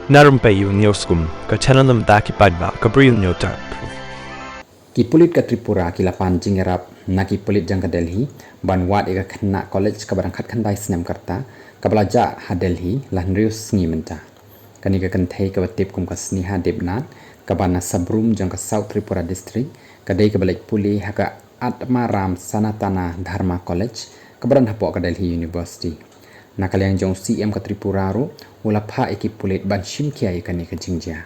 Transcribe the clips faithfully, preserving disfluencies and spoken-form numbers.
Na rympei ïa u Newsroom, ka channel na bynta ki paidbah ka Bri u Hynñiewtrep. Ki pulit ka Tripura ki la pan jingïarap na ki pulit jong ka Delhi ban wad ïa ka khynnah college kaba dang khatkhyndai snem ka rta, kaba la jah ha Delhi la hynriew sngi mynta. Kane ka kynthei kaba tip kum ka Sneha Debnath, kaba na Sabrum jong ka South Tripura District, ka dei kaba leit pule ha ka Atmaram Sanatana Dharma College, kaba don hapoh ka Delhi University. Na ka liang jong u C M ka Tripura ruh u la phah ïa ki pulit ban shim khia ïa kane ka jingjia.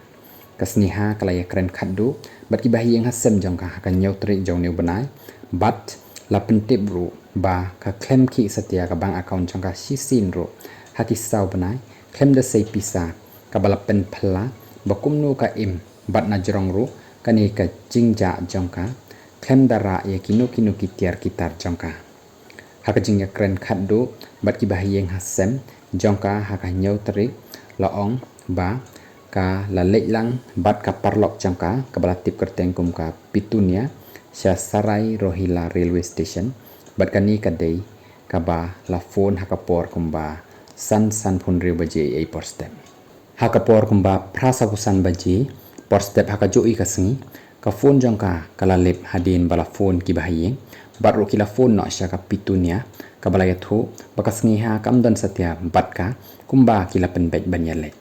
Ka Sneha ka la ïakren khatduh bad ki bahaïing hasem jong ka ha ka hynñiew tarik jong une u bnai, bad la pyntip ruh ba ka khlem khih satia ka bank account jong ka shisien ruh ha ki saw bnai, khlem da sei pisa, kaba la pynphylla ba kumno ka im, bad na jrong ruh kane ka jingjia jong ka khlem da rah ïa kino kino ki tiar ki tar jong ka. Ha ka jingïakren khatduh bad ki bahaïing hasem jong ka ha ka hynñiew tarik, la ong ba ka la leit lang bad ka paralok jong ka, kaba la tip kyrteng kum ka Pitunia, sha Sarai Rohila Railway Station, bad kane ka dei kaba la phone ha ka por kumba san, sanphew hynriew baje ei por step. Ha ka por kumba phra sawphew san baje por step ha kajuh ka sngi, ka phone jong ka ka la lip hadien ba la phone ki bahaïing, bad ruh ki la phone noh sha ka Pitunia, kaba la ïathuh ba ka Sneha kam don satia bad ka, kumba ki la pynbeit ban ïaleit.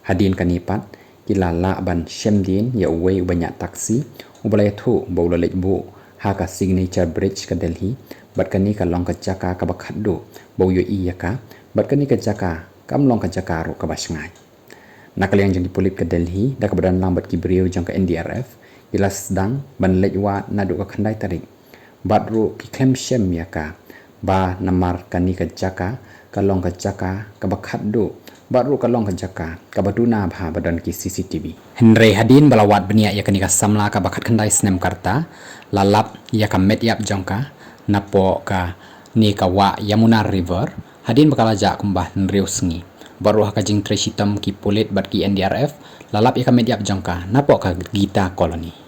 Hadien kane pat ki la lah ban shem dien ïa uwei u baniah taxi, uba la ïathuh ba u la leit buh ha ka Signature Bridge ka Delhi, bad kane ka long ka jaka kaba khatduh ba u ïohi ïa ka, bad kane ka jaka kam long ka jaka ruh kaba shngaiñ. Na ka liang jong ki pulit ka Delhi, da kaba don lang bad ki briew jong ka N D R F, ki la sdang ban leit wad naduh ka khyndai tarik, bad ruh ki khlem shem ïa ka, ba namar kane ka jaka ka long ka jaka kaba khatduh, bad ruh ka long ka jaka kaba duna bha ba don ki C C T V. Hynrei hadien ba la wad bniah ïa kane ka samla kaba khatkhyndai snem ka rta, la lap ïa ka met ïap jong ka napoh kane ka wah Yamuna River, hadien ba ka la jah kumba hynriew sngi. Bad ruh ha ka jingtrei shitom ki pulit bad ki N D R F, la lap ïa ka met ïap jong ka napoh ka Gita Colony.